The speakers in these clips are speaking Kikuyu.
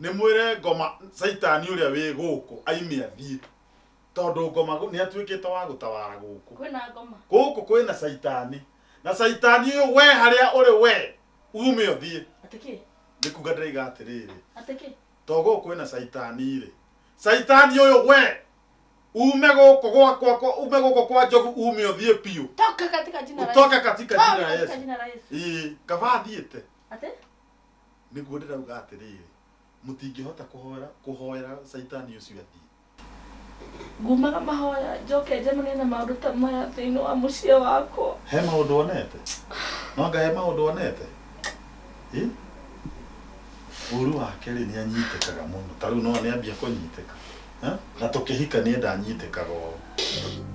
Nĩ mwĩre ngoma caitani ũrĩa wĩ gũkũ aime athiĩ. Tondũ ngoma nĩ atuĩkĩte wa gũtawara gũkũ. Kwĩna ngoma. Gũkũ kwĩna caitani. Na caitani ũyũ we harĩa ũrĩ we ume ũthiĩ. Atĩ kĩ? Nĩ kuga ndĩraiga atĩrĩrĩ. Atĩ kĩ? To gũkũ kwĩna caitani rĩ. Caitani ũyũ we ume gũkũ gwakwa ume gũkũ kwa Njogu ume ũthiĩ biũ. Toka katika jina la Yesu. Utoke katika Toka jina la katika Yesu. jina la Yesu. Ĩĩ, kaba athiĩte. Atĩ? Nĩguo ndĩrauga atĩrĩrĩ, mũtingĩhota kũhoera kũhoera caitani ũcio athiĩ. Ngumaga mahoya njoke njemanie na maũndũ ta maya thĩinĩ wa mũciĩ wakwa. He maũndũ wonete? No anga he maũndũ wonete? Ĩ? Ũru wake rĩ nĩ anyitĩkaga mũno. Ta rĩu no nĩ ambia kũnyitĩka. Eh? Na tũkĩhika niĩ ndanyitĩkaga ũũ.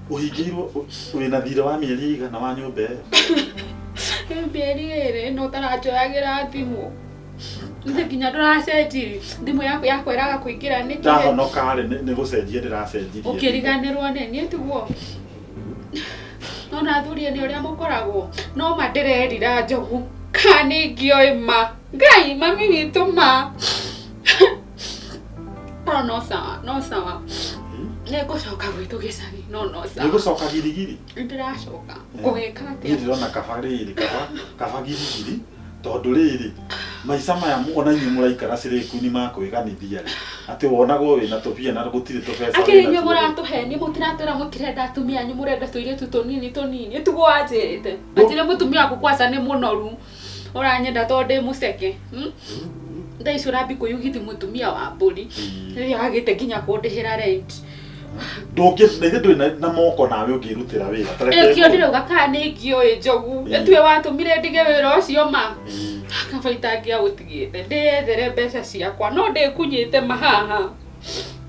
Ũhingĩirwo wĩna thirĩ wa mĩeri ĩigana wa nyũmba ĩyo? Ĩ mĩeri ĩrĩ no ũtaranjoyagĩra thimũ. Nĩ nginya ndũracenjirie thimũ yaku yakwĩraga kũingĩra nĩkĩ? Ndahonoka rĩ nĩ gũcenjia ndĩracenjirie. Ũkĩriganĩrwo nĩ niĩ tiguo? Nona athuri nĩ ũrĩa mũkoragwo no ma ndĩrerira Njogu kana nĩ ngĩoĩ ma Ngai mami witũ ma no no sawa no sawa nĩ ngũcoka gwitũ gĩcagi no no Nĩ sawa gũcoka girigiri? Nĩ ndĩracoka ngũgĩka Niĩ atĩa? ndĩrona kaba rĩrĩ kaba kaba girigiri tondũ rĩrĩ maica maya ona inyuĩ mũraikara cirĩku-inĩ ma kwĩganithia rĩ atĩ wonagwo wĩna tũbia na gũtirĩ tũbeca Akĩrĩ wĩna inyuĩ tuo rĩ. mũratũhenia mũtiratwĩra mũtirenda atumia anyu mũrenda tũirĩtu tũnini tũnini tiguo wanjĩrĩte anjĩre mũtumia waku kwaca nĩ mũnoru ũranyenda tondũ ndĩ mũceke thaa ici ũrambi kwĩyugithia mũtumia wa mbũri rĩrĩa wagĩte nginya kũndĩhĩra rent. Ndũngĩ na ithe ndũrĩ na moko nawe ũngĩrutĩra wĩra. Ta reke Ĩkĩo ngũ- ndĩrauga kana nĩ ngĩoĩ Njogu ĩtue watũmire ndige wĩra ũcio ma kaba itangĩaũtigĩte ndĩyethere mbeca ciakwa no ndĩkunyĩte mahaha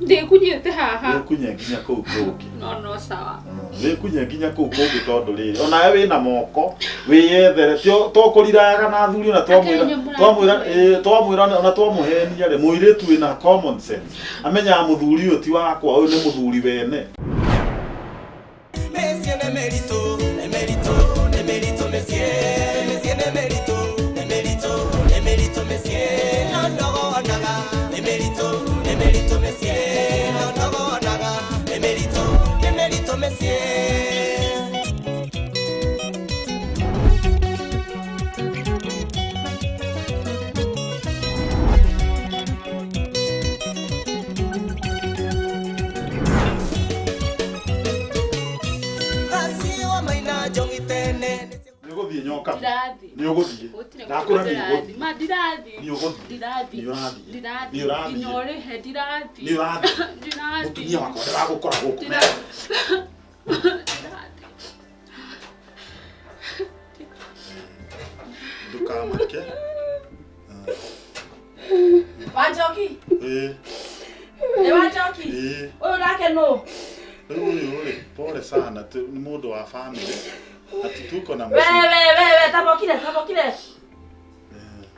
ndĩkunyĩte haha. Wĩkunye nginya kũu kũngĩ. No no sawa. Wĩkunye nginya kũu kũngĩ tondũ rĩrĩ onawe wĩna moko wĩyethere tio tũkũriraga na athuri ona twamwĩra Akĩrĩ inyuĩ twamwĩra mũratũhe. ĩĩ, twamwĩra ona twamũhenia rĩ mũirĩtu wĩna common sense amenyaga mũthuri ũyũ ti wakwa ũyũ nĩ mũthuri wene. Mĩciĩ nĩ mĩritũ, nĩ mĩritũ, nĩ mĩritũ mĩciĩ, mĩciĩ nĩ mĩritũ, nĩ mĩritũ, nĩ mĩritũ mĩciĩ, no ndogonaga. Nĩ mĩritũ, nĩ mĩritũ mĩciĩ, no ndogonaga. Nĩ mĩritũ, nĩ mĩritũ mĩciĩ. Gaciwa maina njongi tene. Nĩ ũgũthiĩ nyoka. Ndirathiĩ. Nĩ ũgũthiĩ. Gũtirĩ Ndakũra kũndũ nĩ ndĩrathiĩ. ũgũthiĩ. Ma ndirathiĩ. Nĩ ũgũthiĩ. Ndirathiĩ. Nĩ ũrathiĩ. Ndirathiĩ. Nĩ ũrathiĩ. Nginya ũrĩhe ndirathiĩ. Nĩ ũrathiĩ. Ndirathiĩ. Mũtumia wakwa ndĩragũkora gũkũ. Ndirathiĩ. Ndirathiĩ. Ndũkamake. Wanjoki. Ĩĩ, Nĩ Wanjoki. ĩĩ. Ũyũ nake nũ? Rĩu ũyũ rĩ pole sana nĩ mũndũ wa family ati tuko na We mũciĩ. we we we tamokire tamokire.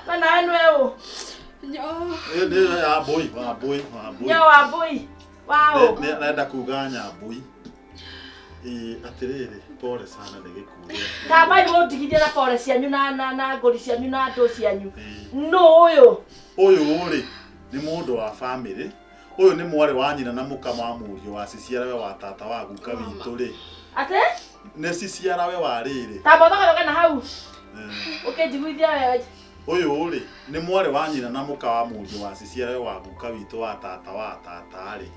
We nawe nĩwe ũ? Nyo. Ĩ, nĩ ya mbũi wa mbũi wa mbũi. Nyo wa mbũi. Wa ũ? Nenda kuga nyambui. Ĩĩ, atĩrĩrĩ pole sana nĩ gĩkuũ gĩaku. Tambai mũndigithie na pore cianyu na na na ngũri cianyu na ndũ cianyu. Ĩĩ. Nũ ũyũ? Ũyũ rĩ nĩ mũndũ wa family ũyũ nĩ mwarĩ wa nyina na mũka wa mũriũ wa ciciarawe wa tata wa guka witũ rĩ Atĩ? nĩ ciciarawe wa rĩrĩ. Tamba ũthogathoge na hau. Eh, Ũkĩnjiguithia wewe. Ũyũ rĩ nĩ mwarĩ wa nyina na mũka wa mũriũ wa ciciarawe wa guka witũ wa tata wa tata rĩ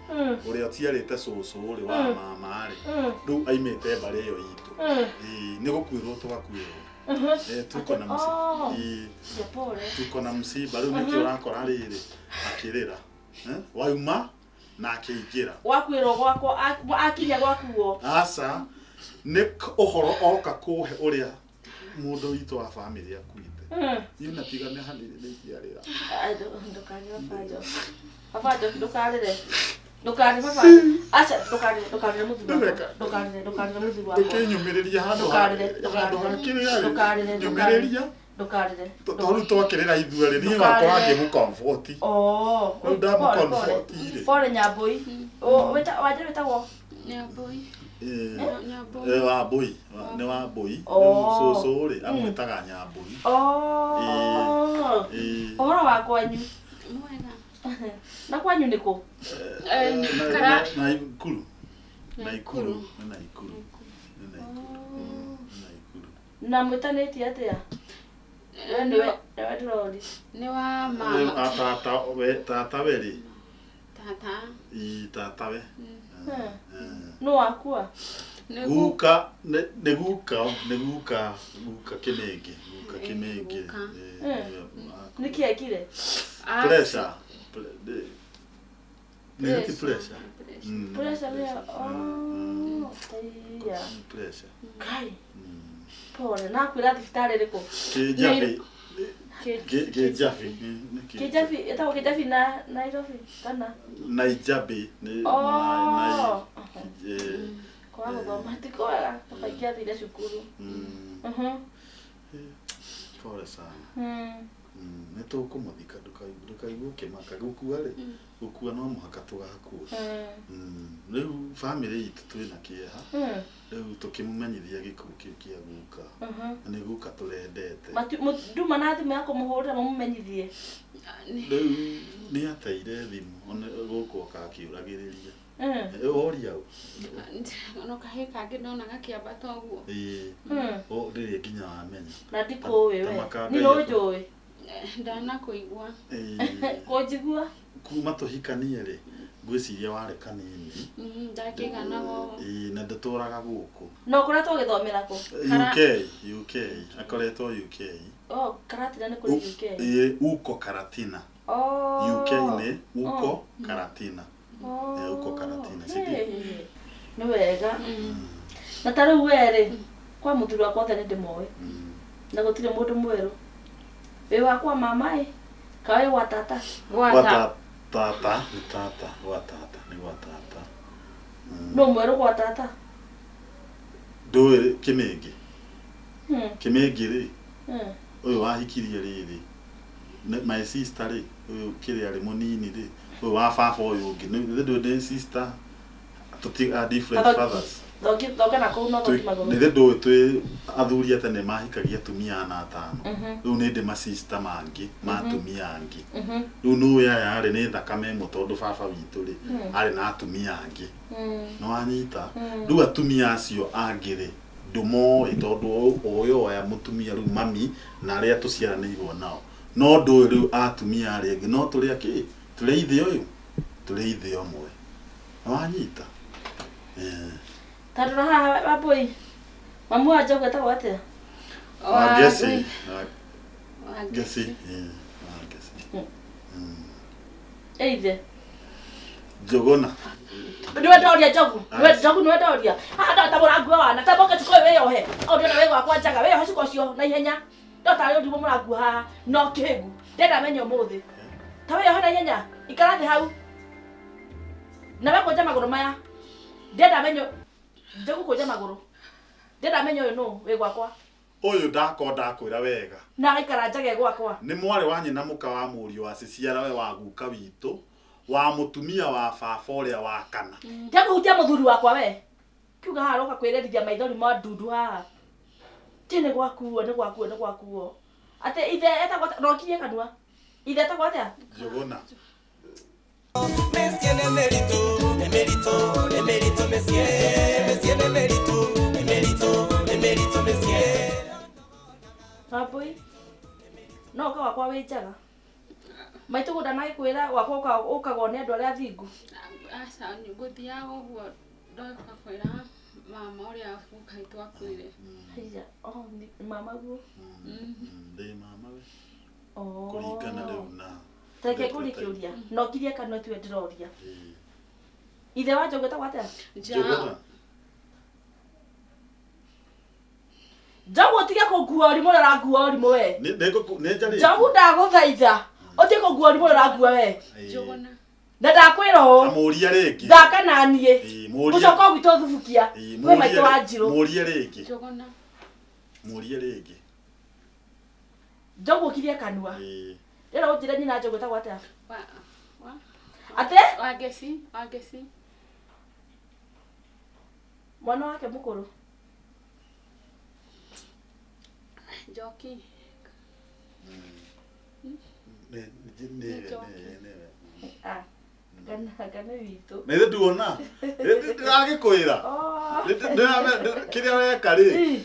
ũrĩa ũciarĩte cũcũ rĩ wa mama rĩ rĩu aimĩte mbarĩ ĩyo itũ. Ĩĩ, nĩ gũkuĩrwo tũgakuĩrwo. Eh, tuko na msiba. Oh. Ĩĩ, Ya pole. tuko na msiba rĩu nĩkĩo ũrakora rĩrĩ akĩrĩra. Eh, wauma na akĩingĩra. Wakuĩrwo gwakwa akinya gwakuo. Aca nĩ ũhoro oka kũhe ũrĩa mũndũ witũ wa family akuĩte. Niĩ natigane hanini nĩ ingĩarĩra. Ndũkarĩre baba Njoki. Baba Njoki ndũkarĩre. Ndũkarĩre baba Njoki. Aca ndũkarĩre ndũkarĩre mũthuri wakwa. Ndũkarĩre ndũkarĩre mũthuri wakwa. Ndũkĩnyũmĩrĩria handũ ha Ndũkarĩre handũ ha kĩrĩa rĩ. ndũkarĩre Nyũmĩrĩria. Ndũkarĩre. Tondũ rĩu twakĩrĩra ithuerĩ niĩ wakwa ngĩmũ comfort. Oh. Rĩu ndamũ comfort rĩ. Pole Nyambui. Wanjĩra wĩtagwo? Nyambui. Ĩĩ. Nyambui. Eh, Wambui nĩ Wambui. Oh. Rĩu cũcũ rĩ amwĩtaga Nyambui. Oh. Ĩĩ. Ũhoro wa kwanyu. Mwega. Na kwanyu nĩ kũ? Eh, kara Naikuru. Naikuru. Naikuru. Nĩ Naikuru. Nĩ Naikuru. Nĩ Naikuru. Na mwĩtanĩtie atĩa? We nĩwe nĩwe ndĩroria. Nĩ wa Rĩu, mama. a tata we tata we rĩ Tata. ii tata we. Nũ wakua? Nĩ Guka nĩ nĩ guka nĩ guka guka Kĩmĩngĩ guka Eh, Kĩmĩngĩ. guka. Eh, nĩwe Nĩkĩ ekire? Pressure. Nĩ ti pressure. Mm, Pressure nĩyo. Mm, Oh, iya. mm, pressure. Kai. Pole, na akwĩra thibitarĩ ĩrĩkũ? Kĩnjabi. Kĩ- Kĩnjabi. Nĩ kĩ- Kĩnjabi, ĩtagwo Kĩnjabi na Nairobi kana? Naijabi nĩ Oh. eh, Kwaga gũthoma ti kwega, baba ingĩathire cukuru. mm, Mhm. pole sana. Mm. Nĩ tũkũmũthika ndũkaigue ũkĩmaka gũkua rĩ gũkua no mũhaka tũgakua. Rĩu bamĩrĩ itũ twĩna kĩeha rĩu tũkĩmũmenyithia gĩkuũ kĩu kĩa guka na nĩ guka tũrendete. Nduma na thimũ ya kũmũhũrĩra mũmũmenyithie. Rĩu nĩ ateire thimũ ona gũkũ oka akĩũragĩrĩria. Oria ũ. Ono kahĩ kangĩ ndona gakĩambata ũguo. Ĩĩ. O rĩrĩ nginya wamenya. Na ndikũĩ Ta we. makanga Niĩ no iria- ũnjũĩ. Ndanakũigua. Ĩĩ. Kũnjigua? Kuma tũhikanie rĩ ngwĩciria warĩ kanini. Ndakĩiganaga ũguo. Ĩĩ na ndũtũraga gũkũ. Na ũkoretwo ũgĩthomera kũ? UK UK akoretwo UK. Oh, Karatina nĩ kũrĩ UK. Ĩĩ uko Karatina. Oh. UK nĩ uko Karatina. Oh. Ĩĩ, uko Karatina, si ndio? Hey. Nĩ wega. Na ta rĩu we rĩ, kwa mũthuri wakwa othe nĩ ndĩmoĩ. Na gũtirĩ mũndũ mwerũ. Wĩ wakwa mama ĩ, kana wĩ gwa tata? Gwa Gwata. tata nĩ tata gwa tata nĩ gwa tata. Nũ mwerũ gwa tata? Ndũĩ Kĩmĩngĩ. Kĩmĩngĩ rĩ ũyũ wahikirie rĩrĩ my sister rĩ ũyũ kĩrĩa arĩ mũnini rĩ ũyũ wa baba ũyũ ũngĩ nĩ ndũĩ ndĩ sister tũti a different fathers. Thongi na kũu no thongi magũrũ. Nĩ ndũĩ twĩ athuri a tene mahikagia atumia ana atano. Rĩu nĩ ndĩ masista mangĩ ma atumia angĩ. Rĩu nĩũĩ aya rĩ nĩ thakame ĩmwe tondũ baba witũ rĩ arĩ na atumia angĩ. Nĩ wanyita? Rĩu atumia acio angĩ rĩ ndũmoĩ tondũ ũĩ oya mũtumia rĩu mami na arĩa tũciaranĩirwo nao no ndũĩ rĩu atumia arĩa angĩ no tũrĩ akĩ tũrĩ ithe ũyũ tũrĩ ithe ũmwe. Nĩ wanyita? Eh. Tondũ na haha Wambũi, mamu wa Njogu etagwo atĩa? Wangeci. Wangeci. Eh, Wangeci. Ĩ ithe. Njũgũna. Nĩwe ndoria Njogu, nĩwe Njogu nĩwe ndoria. Haha ndota mũrangu wa wana, tamba ũke cuka ũyũ wĩyohe. O ndĩrona wĩ gwakwa njaga, wĩyohe cuka ũcio na ihenya. Ndotarĩ ũndũ mũrangu haha, no kĩhĩgu. Ndĩrenda menye ũmũthĩ. Ta wĩyohe na ihenya, ikara thĩ hau. Na we kũnja magũrũ maya. Ndĩrenda menye Njogu kũnja magũrũ. Ndĩrenda menye ũyũ nũ wĩ gwakwa. Ũyũ ndako ndakwĩra wega. Na agaikara njaga e gwakwa. Nĩ mwarĩ wa nyina mũka wa mũriũ wa ciciarawe wa guka witũ wa mũtumia wa baba ũrĩa wa kana. Tiga kũhutia mũthuri wakwa we. Kiuga haha aroka kwĩrerithia maithori ma ndundu haha. Ti nĩ gwakuo, nĩ gwakuo, nĩ gwakuo. Atĩ ithe etagwo atĩa? Rokirie kanua. Ithe etagwo atĩa? Njũgũna. Mĩciĩ nĩ mĩritũ, nĩ mĩritũ, nĩ mĩritũ mĩciĩ, mĩciĩ nĩ mĩritũ, nĩ mĩritũ, nĩ mĩritũ mĩciĩ. Wambũi, no ũka gwakwa wĩ njaga. Maitũ gũ ndanagĩkwĩra gwakwa ũkagwo nĩ andũ arĩa athingu. Aca ngũthiaga ũguo ndoka kwĩra mama ũrĩa guka witũ akuire. Haiya, oh, mama guo. Ndĩ mama we. Oh. Kũringana rĩu na Reke ngũrie kĩũria. No ngirie kanua tiwe ndĩroria. Ĩĩ. Ithe wa Njogu etagwo atĩa? Njũgũna. Njogu ũtige kũngua ũrimũ ũrĩa ũrangua ũrimũ we. Nĩ nĩ njarĩtie. Njogu ndagũthaitha. Ũtige kũngua ũrimũ ũrĩa ũrangua we. Ĩĩ. Njũgũna. Na ndakwĩra ũũ. Amũria rĩngĩ. Thaka na niĩ. Ĩĩ, mũrie. Gũcoka gwitũ thubukia. Ĩĩ, Kwĩ maitũ wa Njirũ. Mũrie rĩngĩ. Njũgũna. Mũrie rĩngĩ. Njogu ũkirie kanua. Ĩĩ. Ndĩrenda ũnjĩre nyina Njogu etagwo atĩa? Wa wa Atĩ? Wangeci, Wangeci. Mwana wake mũkũrũ. Njoki. Nĩ nĩ nĩ nĩ. Njoki. Nĩ. Ah. Anga nĩ witũ. Na ithe nduona ndĩragĩkwĩra. Oh. Kĩrĩa weka rĩ, Ĩ.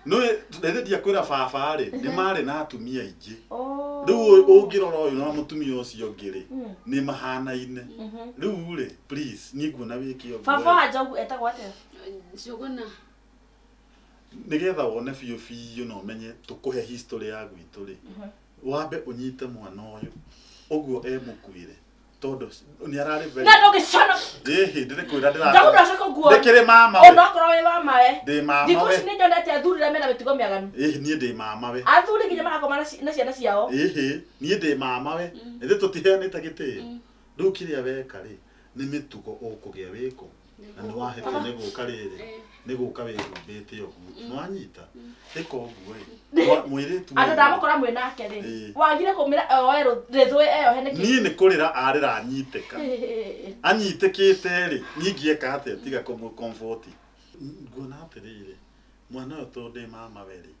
nĩ ithe ndiakwĩra baba rĩ, nĩ marĩ na atumia aingĩ. Oh. Rĩu ũngĩrora ũyũ na mũtumia ũcio ũngĩ rĩ, Mm. nĩ mahanaine. Mhm. Rĩu rĩ, please, niĩ nguona wĩke ũguo. Baba wa Njogu etagwo atĩa? Njũgũna. Nĩgetha wone biũ biũ na ũmenye tũkũhe history ya gwitũ rĩ, wambe ũnyite mwana ũyũ ũguo emũkuĩre, tondũ nĩ ararĩ very Na ndũngĩcono. ĩhĩ ndĩrĩkwĩra. Njogu ndũcoka nguo. Ndĩkĩrĩ mama we. Onokorwo wĩ wa mawe. Ndĩ mama Thikũ we. ici nĩ nyonete athuri arĩa mena mĩtugo mĩaganu. Ĩhĩ, niĩ ndĩ mama we. Athuri nginya marakoma na ciana ciao. Ĩhĩ, niĩ ndĩ mama we. Ithuĩ tũtiheanĩte gĩtĩo. Rĩu kĩrĩa weka rĩ, nĩ mĩtugo ũkũgĩa wĩkũ na nĩ wahĩtia nĩ gũka rĩrĩ, nĩ gũka wĩhumbĩte ũguo, nĩwanyita? Ĩka ũguo ĩ. Mũirĩtu Andũ ũyũ. ndamũkora mwĩ nake rĩ. Ĩĩ. Wagire kũmĩra oe rĩthũĩ eyohe nĩkĩ? Niĩ nĩ kũrĩra arĩra anyitĩka. Anyitĩkĩte rĩ, niĩ ingĩeka atĩa tiga kũmũ comfort? Nguona atĩrĩrĩ, mwana ũyũ tondũ ndĩ mama we rĩ,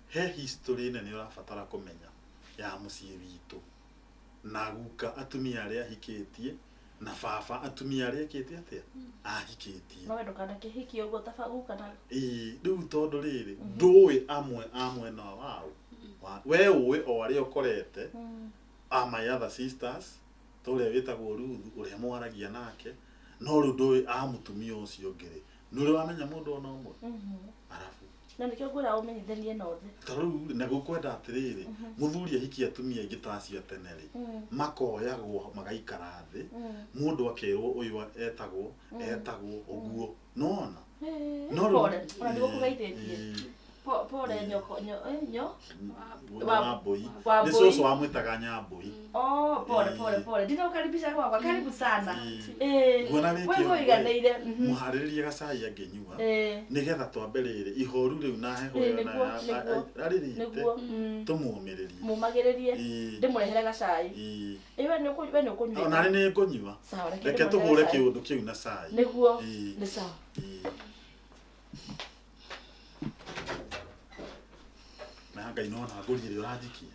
he history nene ũrabatara kũmenya ya mũciĩ witũ, na guka atumia arĩa ahikĩtie, na baba atumia arĩa ekĩte atĩa ahikĩtie. No we ndũkanakĩhikie ũguo ta guka na Ĩĩ, rĩu tondũ rĩrĩ, ndũĩ amwe a mwena wao. We ũĩ o arĩa ũkorete a my other sisters, ta ũrĩa wĩtagwo Ruthu, ũrĩa mwaragia nake, no rĩu ndũĩ a mũtumia ũcio ũngĩ rĩ, nĩ ũrĩ wamenya mũndũ ona ũmwe? Arabu Na nĩkĩo ngwĩra ũmenyithanie na othe. Ta rĩu rĩ, na gũkwenda atĩrĩrĩ, mũthuri ahikia atumia aingĩ ta acio a tene rĩ, makoyagwo magaikara thĩ, mũndũ akerwo ũyũ etagwo etagwo ũguo, nona no rĩu- Pole, ona nĩgũkũgeithĩtie. Ĩĩ, Pole nyoko nyo eh, nyo. Wambũi. Nĩ Wambũi. cũcũ wamwĩtaga Nyambũi. Oh, pole Ĩĩ. pole pole. Ndinakukaribisha gwakwa. Karibu sana. Ĩĩ. Eh. Nguona wĩke Wewe ũguo rĩ, ũiganĩire. Mhm. mũharĩrĩrie gacai angĩnyua, Eh. nĩgetha twambe rĩrĩ ihoru rĩu na heho Ĩĩ, ĩyo nĩguo, na nĩguo. arĩrĩte, Nĩguo. tũmũmĩrĩrie. Mumagĩrĩrie. Ĩĩ. Ndĩmũrehere gacai. Ĩĩ. Ĩ we nĩ we nĩ ũkũnyua. Ona nĩ nĩ ngũnyua. Sawa, reke Reke ndĩmũrehere tũhũre gacai. kĩũndũ kĩu na cai. Nĩguo. Ĩĩ. Nĩ sawa. Ĩĩ. Na Ngai nona ngũri ĩrĩa ũranjikia.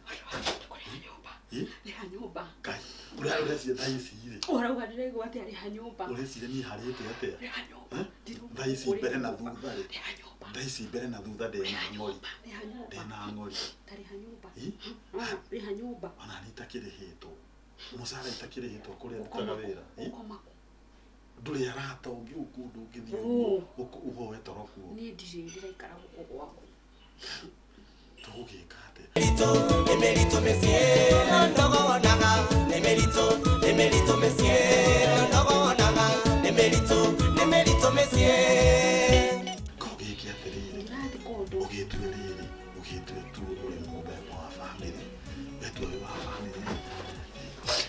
Kũrĩha nyũmba. Ĩ? Rĩha nyũmba. Ngai, ũrĩa ũreciria thaa ici rĩ, Ũrauga ndĩraigua atĩa rĩha nyũmba. ũreciria niĩ harĩte atĩa? Rĩha nyũmba. Eh? Ndirauga Thaa ici kũrĩha mbere na nyũmba. thutha rĩ, Rĩha nyũmba. thaa ici mbere na thutha ndĩna Rĩha ng'ori, nyũmba. Rĩha nyũmba. ndĩna ng'ori. Ta rĩha nyũmba. Ĩ? Ah, Rĩha nyũmba. Ona niĩ itakĩrĩhĩtwo, mũcara itakĩrĩhĩtwo kũrĩa ndutaga Ũkoma kũ? wĩra. Ĩ? Ũkoma kũ? Ndũrĩ arata ũngĩ kũndũ ũngĩthiĩ Ũ. ũguo ũhoe toro kuo. Niĩ ndirĩ ndĩraikara gũkũ gwaku. Tũgũgĩka atĩa? Mĩritũ, nĩ mĩritũ mĩciĩ na ndogonaga. Nĩ mĩritũ, nĩ mĩritũ mĩciĩ na ndogonaga. Nĩ mĩritũ, nĩ mĩritũ mĩciĩ. Kogĩke atĩrĩrĩ, Ndirathiĩ kũndũ. ũgĩtue rĩrĩ, ũgĩtue tu ũrĩ mũthemba wa bamĩrĩ, wetua wĩ wa bamĩrĩ,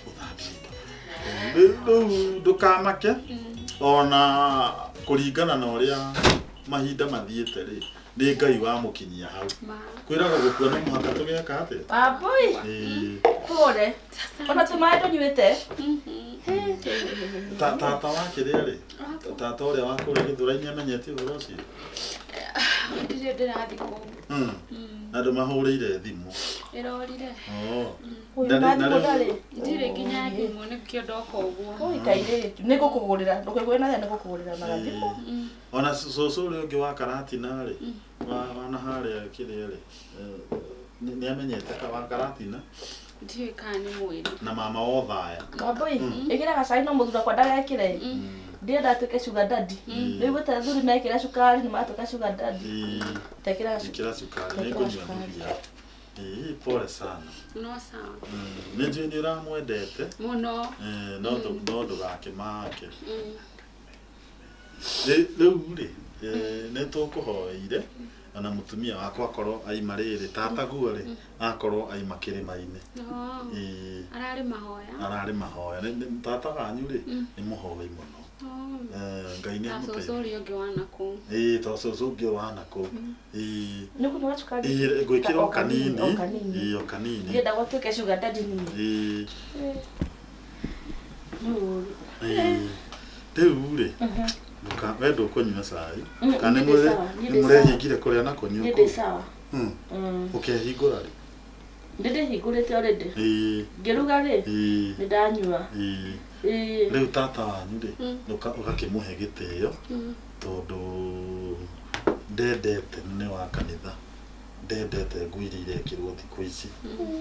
ũthambie indo. Rĩu ndũkamake, ona kũringana na ũrĩa mahinda mathiĩte rĩ, nĩ Ngai wamũkinyia hau. Ma. Kwĩraga gũkua no mũhaka tũgeka atĩa? Wambũi. Ĩĩ. Pole. Ona tũmaĩ ndũnyuĩte. Tata wa kĩrĩa rĩ, tata ũrĩa wa kũrĩa Gĩthũrai amenyete ũhoro ũcio? Ndirĩ ndĩrathiĩ kũu. Na ndũmahũrĩire thimũ? Ĩrorire. Oh. Ũyũ Na na na thimũ ndarĩ. Ndirĩ nginya thimũ nĩkĩo ndoka ũguo. Oi kairĩtu. Nĩ ngũkũgũrĩra. Ndũkaigwe na thĩna, nĩ ngũkũgũrĩra na gathimũ. Ona cũcũ ũrĩa ũngĩ wa Karatina rĩ, wa na harĩa kĩrĩa rĩ, nĩ amenyete wa Karatina Ndiũĩ kana nĩ mwĩrĩ. na mama Othaya. Wambũi, ĩkĩra gacai no mũthuri wakwa ndagekĩre. Ndĩrenda atuĩke sugar daddy. Rĩu gwĩta athuri mekĩra cukari nĩ matuĩka sugar daddy. Ĩĩ, Tekĩra cukari. ĩkĩra cukari, nĩ Ĩkĩra ngũnyua cukari. nuthu ya. Ĩĩ, pole sana. No sawa. Nĩ njũĩ nĩ ũramwendete, Mũno. no ndũgakĩmake. Rĩu rĩ, nĩ tũkũhoeire ona mũtumia wakwa akorwo aima rĩrĩ, tataguo rĩ, akorwo aima kĩrĩma-inĩ. No. Ĩĩ. Ararĩ mahoya. Ararĩ mahoya. Tata wanyu rĩ, nĩ mũhoi mũno. Oh. Ngai nĩ Na cũcũ amũteithie. ũrĩa ũngĩ wa nakũu. Ĩĩ, to cũcũ ũngĩ wa nakũu. Ĩĩ. Nĩ ũkũnyua cukari? Ĩĩ, ngwĩkĩra o kanini. O kanini. Ĩĩ, o kanini. Ndĩrenda gũtuĩke sugar daddy niĩ. Ĩĩ. Nĩ ũru. Ĩĩ. Rĩu rĩ, we ndũkũnyua cai? Kana niĩ ndĩ sawa, niĩ nĩ ndĩ mũrehingire kũrĩa na kũnyua Niĩ ndĩ kũu? sawa. Ũkehingũra rĩ? Ndĩndĩhingũrĩte already. Ĩĩ. Ngĩruga rĩ, Ĩĩ. nĩ ndanyua. Ĩĩ. Ĩĩ. Rĩu tata wanyu rĩ, ũgakĩmũhe gĩtĩo tondũ ndendete nĩ wa kanitha, ndendete nguo iria irekĩrwo thikũ ici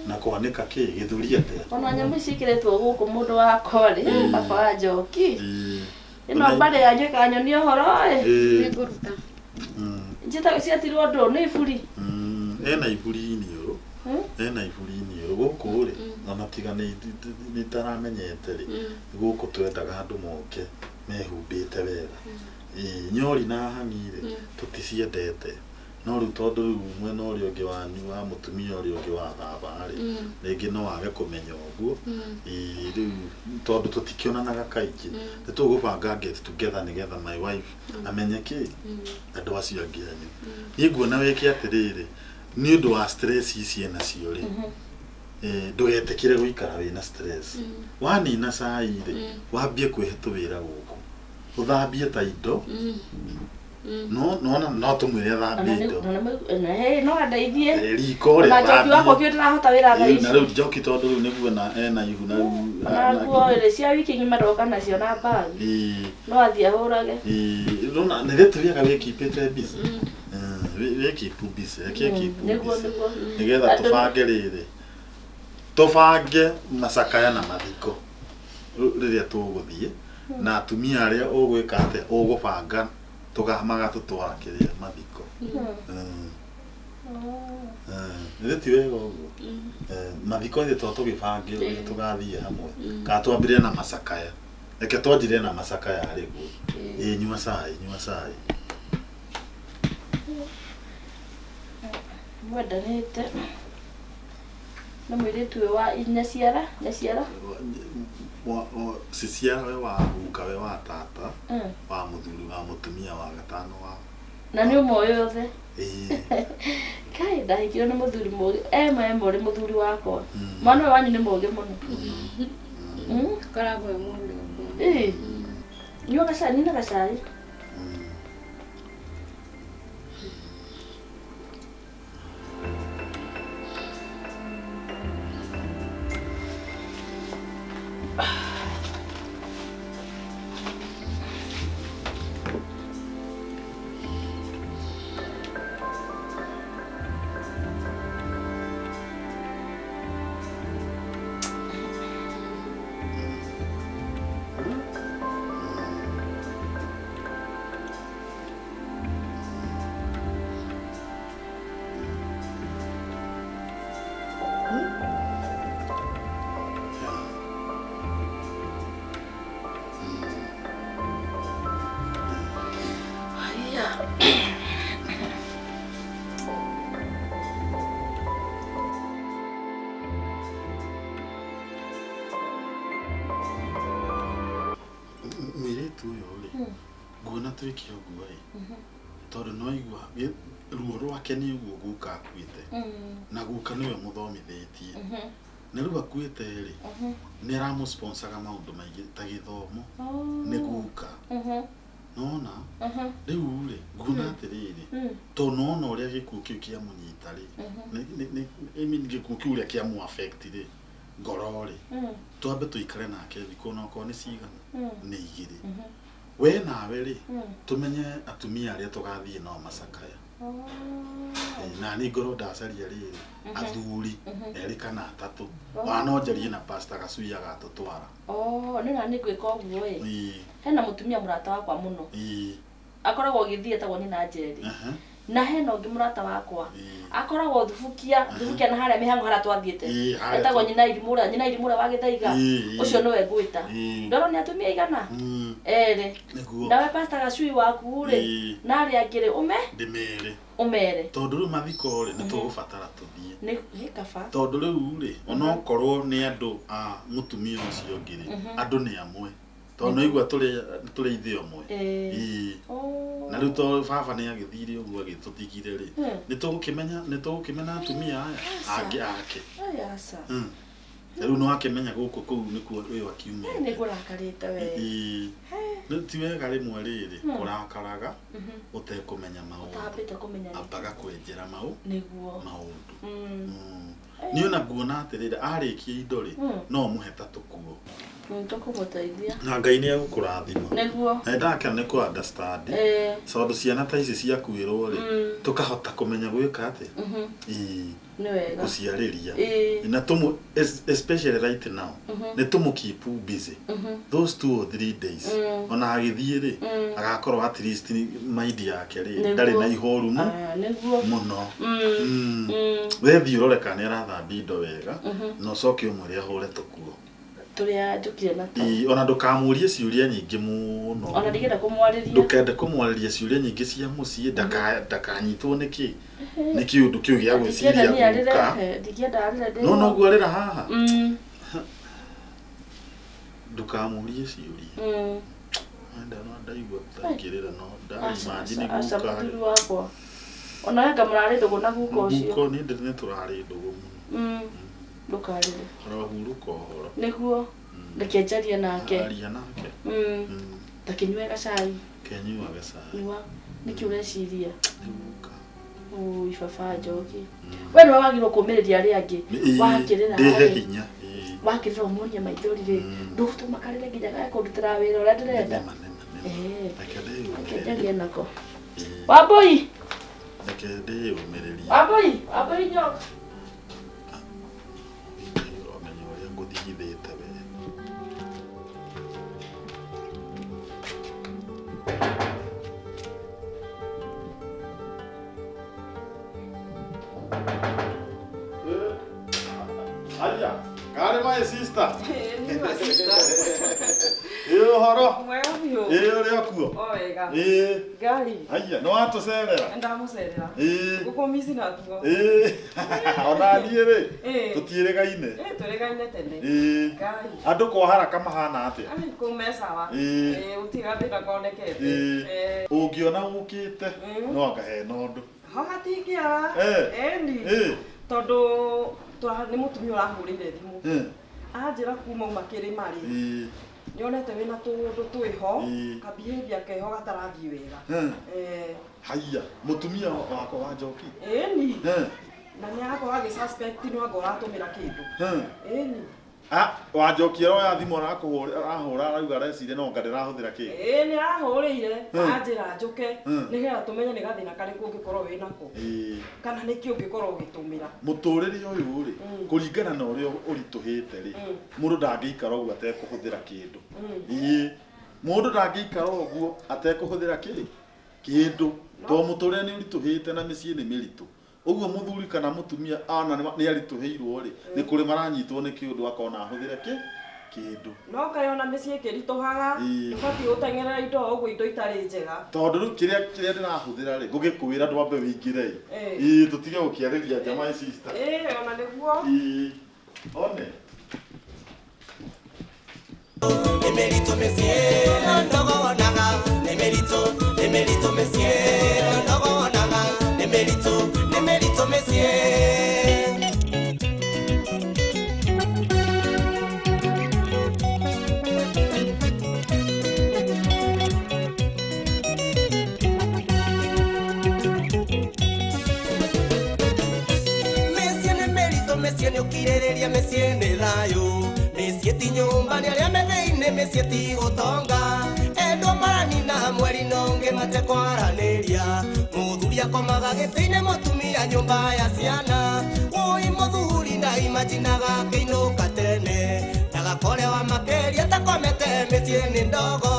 na kwanĩka kĩ gĩthũri atĩa. Ona nyamũ ici ikĩrĩtwo gũkũ mũndũ wakwa rĩ, baba wa Njoki. Ĩĩ. Ĩno mbarĩ yanyu ĩkanyonia ũhoro ĩ. Ĩĩ. Nĩngũruta. Njĩtagwo ciatirwo ndũ nĩ iburi. Ena iburi iniũrũ. Ena iburi iniũrũ gũkũ rĩ, ona tiga nĩ itaramenyete rĩ, gũkũ twendaga andũ moke mehumbĩte wega. Ĩĩ, nyori na hang'i rĩ, tũticiendete. No rĩu tondũ rĩu mwena ũrĩa ũngĩ wanyu wa mũtumia ũrĩa ũngĩ wa baba rĩ, rĩngĩ no age kũmenya ũguo. Ĩĩ, rĩu tondũ tũtikĩonanaga kaingĩ, nĩ tũgũbanga get together nĩgetha my wife amenye kĩ andũ acio angĩ anyu. Niĩ nguona wĩke atĩrĩrĩ, nĩ ũndũ wa stress ici enacio rĩ, ndũgetĩkĩre gũikara wĩna stress. Wanina cai rĩ, wambie kwĩhe tũwĩra gũkũ, ũthambie ta indo. No no no tũmwĩre athambie indo. No andeithie. Riko rĩ, Ona Njoki wakwa athambie. kĩo ndĩrahota wĩra thaa Ĩĩ, na ici. rĩu Njoki tondũ rĩu nĩguo ena ihu na rĩu Ona nguo rĩ cia wiki ng'ima ndoka nacio na bag. Ĩĩ. No athiĩ ahũrage. Ĩĩ, nĩwona nĩ gĩtũmiaga wĩkipĩte busy. Wĩkeep busy, reke keep Nĩguo busy. nĩguo. Nĩgetha Andũ- tũbange rĩrĩ, tũbange macakaya na mathiko rĩrĩa tũgũthiĩ na atumia arĩa ũgwĩka atĩa ũgũbanga magatũtwara kĩrĩa mathiko. Githĩ ti wega ũguo? Mathiko ithuĩ to tũgĩbange ũrĩa tũgathiĩ hamwe, kana twambĩrĩrie na macakaya. Reke twanjĩrĩrie na macakaya rĩguo. Ĩĩ, nyua cai, nyua cai. Mwendanĩte na mũirĩtu ũyũ wa nyaciara, nyaciara? Ciciara we wa guka we wa tata, wa mũthuri wa mũtumia wa gatano wa. Na nĩ ũmoĩ othe. Ĩĩ. Kai ndahikirwo nĩ mũthuri mũgĩ, ema ũrĩ mũthuri wakwa. Mwana ũyũ wanyu nĩ mũgĩ mũno. Akoragwo e mũgĩ ũguo. Ĩĩ. Nyua gacai, nina gacai. Haiya. Mũirĩtu ũyũ rĩ, nguona twĩke ũguo ĩ, tondũ no igua ruo rwake nĩ ũguo guka akuĩte, na guka nĩwe mũthomithĩtie, na rĩu akuĩte rĩ, nĩ aramũsponsaga maũndũ maingĩ ta gĩthomo nĩ guka. Nona rĩu rĩ, nguona atĩrĩrĩ, tondũ nona ũrĩa gĩkuũ kĩu kĩamũnyita rĩ, I mean gĩkuũ kĩu ũrĩa kĩamũ affect rĩ, ngoro rĩ, twambe tũikare nake thikũ onokorwo nĩ cigana, nĩ igĩrĩ. We nawe rĩ, tũmenye atumia arĩa tũgathiĩ nao macakaya. Na niĩ ngorwo ndacaria rĩrĩ, athuri erĩ kana atatũ, ona no njarie na Pastor Gacui agatũtwara. Nĩ na nĩ ngwĩka ũguo ĩ. Ĩĩ. Hena mũtumia mũrata wakwa mũno. Ĩĩ. Akoragwo agĩthiĩ etagwo Nyina Njeri. Na hena ũngĩ mũrata wakwa. Akoragwo Thubukia, Thubukia na harĩa mĩhang'o harĩa twathiĩte. Ĩĩ, harĩa Etagwo Nyina Irimũ ũrĩa, Nyina Irimũ ũrĩa wa Gĩthaiga. Ĩĩ, ĩĩ. Ũcio nĩwe ngwĩta. Ĩĩ. Ndorwo nĩ atumia aigana? Erĩ. Nĩguo. Nawe Pastor Gacui waku rĩ, Ĩĩ. na arĩa angĩ rĩ, ũme? Ndĩmere. Ũmere. Tondũ rĩu mathiko rĩ, nĩ tũgũbatara tũthiĩ. Nĩ kaba. Tondũ rĩu rĩ, onokorwo nĩ andũ a mũtumia ũcio ũngĩ rĩ, andũ nĩ amwe. Tondũ nĩ igua tũrĩ ithe ũmwe. Ĩĩ. Na rĩu tondũ baba nĩ agĩthire ũguo agĩtũtigire rĩ, nĩ tũgũkĩmenya, nĩ tũgũkĩmenya atumia aya angĩ ake. Aya aca. Rĩu nĩ wakĩmenya gũkũ kũu nĩkuo ũyũ akiumĩte. Nĩ ngũrakarĩte we. Ĩĩ. Nĩ ti wega rĩmwe rĩrĩ kũrakaraga ũtekũmenya maũndũ. Ũtambĩte kũmenya nĩ. Ambaga kwenjera Nĩguo. maũndũ. Niĩ ona nguona atĩrĩrĩ, arĩkia indo rĩ, no ũmũhe ta tũkuo. Tũkũmũteithia. Na Ngai nĩ egũkũrathima. Nĩguo. Na ndakena nĩ kũ understand. Tondũ ciana ta ici ciakuĩrwo rĩ, tũkahota kũmenya gwĩka atĩa. Ĩĩ. Nĩ wega. Gũciarĩria. Ĩĩ. Na tũmũ especially right now, nĩ tũmũ keep busy those 2 or 3 days. Ona agĩthiĩ rĩ, agakorwo at least mind yake rĩ, ndarĩ na ihoru Ah, nĩguo. mũno. We thiĩ ũrore kana nĩ arathambia indo wega, na ũcoke ũmwĩre ahũre tũkuo. Tũrĩa njũkire natuo. Ĩĩ, ona ndũkamũrie ciũria nyingĩ mũno. Ona ndingĩenda kũmwarĩria. Ndũkende kũmwarĩria ciũria nyingĩ cia mũciĩ, ndakanyitwo nĩ kĩ, nĩ kĩũndũ kĩu gĩa Ndingĩenda gwĩciria niĩ arĩre, guka. Ndingĩenda arĩre ndĩ No ho. noguo arĩra haha, ndũkamũrie ciũria. Enda no ndaigua tangĩrĩra, no ndaimagine Aca, guka. mũthuri wakwa. Ona we anga mũrarĩ ndũgũ na guka ũcio. Guka nĩ ndĩ, nĩ tũrarĩ ndũgũ mũno. Ndũkarĩre. Ũrohurũka ũhoro. Nĩguo. Reke njarie nake. Aria nake. Ta kĩnyue gacai. Kenyuage cai. Nyua. Nĩkĩ ũreciria? Nĩ guka. Ui, baba Njoki. We nĩwe wagĩrĩirwo kũmĩrĩria arĩa angĩ. Wakĩrĩra Ndĩhe rĩ, hinya. Ĩĩ. wakĩrĩra ũmuonie maithori rĩ, ndũgũtũma karĩre nginya gage kũndutĩra wĩra ũrĩa ndĩrenda. Nĩma, nĩma, nĩma. Reke Reke ndĩyũmĩrĩrie. njarie nako. Ĩĩ. Wambũi, Reke ndĩyũmĩrĩrie. Wambũi, Wambũi njoka. Ngai ũramenya ũrĩa ngũthigithĩte we. Aya, karĩ my sister. Ĩ ũhoro? Mwega biũ. Ĩ ũrĩ o kuo? O wega. Ĩ. Ngari. Aya, nĩ watũcerera? Ndamũcerera. Ĩ. Ngũkũmici natuo. Ĩ. Ona niĩ rĩ, Ĩ. tũtiĩrĩgaine. Ĩ tũrĩgaine tene. Ĩ. Ngai. Andũ kwa haraka mahana atĩa? Ai kũu me sawa. Ĩ. Ĩ gũtirĩ gathĩna konekete. Ĩ. Ĩ. Ũngĩona ũkĩte, no anga hena ũndũ. Ho hatingĩaga. Ĩni. Ĩ. Tondũ nĩ mũtumia ũrahũrĩire thimũ. Anjĩra kuma uma kĩrĩma rĩ. Nyonete wĩna tũũndũ twĩho, Ĩ. ka behavior keho gatarathiĩ wega. Haiya, mũtumia wakwa wa Njoki. Ĩni. Na nĩ arakorwo agĩ suspect no anga ũratũmĩra kĩndũ. Ĩni. Ah, wa Njoki aroya thimũ arakũhũra, arahũra arauga areciria no anga ndĩrahũthĩra kĩ. Ĩĩ nĩ arahũrĩire anjĩra njũke nĩgetha tũmenye nĩ gathĩna karĩkũ ũngĩkorwo wĩ nako, kana nĩkĩ ũngĩkorwo ũgĩtũmĩra. Mũtũrĩre ũyũ rĩ, kũringana na ũrĩa ũritũhĩte rĩ, mũndũ ndangĩikara ũguo atekũhũthĩra kĩndũ. Ĩĩ. Mũndũ ndangĩikara ũguo atekũhũthĩra kĩ? Kĩndũ. Tondũ mũtũrĩre nĩ ũritũhĩte na mĩciĩ nĩ mĩritũ. Ũguo mũthuri kana mũtumia ona nĩ aritũhĩirwo rĩ, nĩ kũrĩ maranyitwo nĩ kĩũndũ akona ahũthĩre kĩ? Kĩndũ. No kaĩ ona mĩciĩ ĩkĩritũhaga, ndũbatiĩ gũteng'erera indo o ũguo, indo itarĩ njega. Tondũ rĩu kĩrĩa ndĩrahũthĩra rĩ, ngũgĩkwĩra ndwambe wĩingĩre ĩ. Ĩĩ, tũtige gũkĩarĩria nja my sister. Ĩĩ ona nĩguo. Ĩĩ. One. Nĩ mĩritũ mĩciĩ no ndogonaga, nĩ mĩritũ, nĩ mĩritũ mĩciĩ no ndogonaga, nĩ mĩritũ, nĩ mĩritũ mĩciĩ. Mĩciĩ nĩ mĩritũ, mĩciĩ nĩ ũkirĩrĩria, mĩciĩ nĩ thayũ, mĩciĩ ti nyũmba nĩ arĩa me thĩinĩ, mĩciĩ ti gũtonga, endwo maranina mweri na ũngĩ matekwaranĩria, mũthuri akomaga gĩtĩ-inĩ, mũtumia nyũmba ya ciana, wũi mũthuri na imajinaga akĩinũka tene, ndagakorewa makĩria takomete, mĩciĩ nĩ ndogo.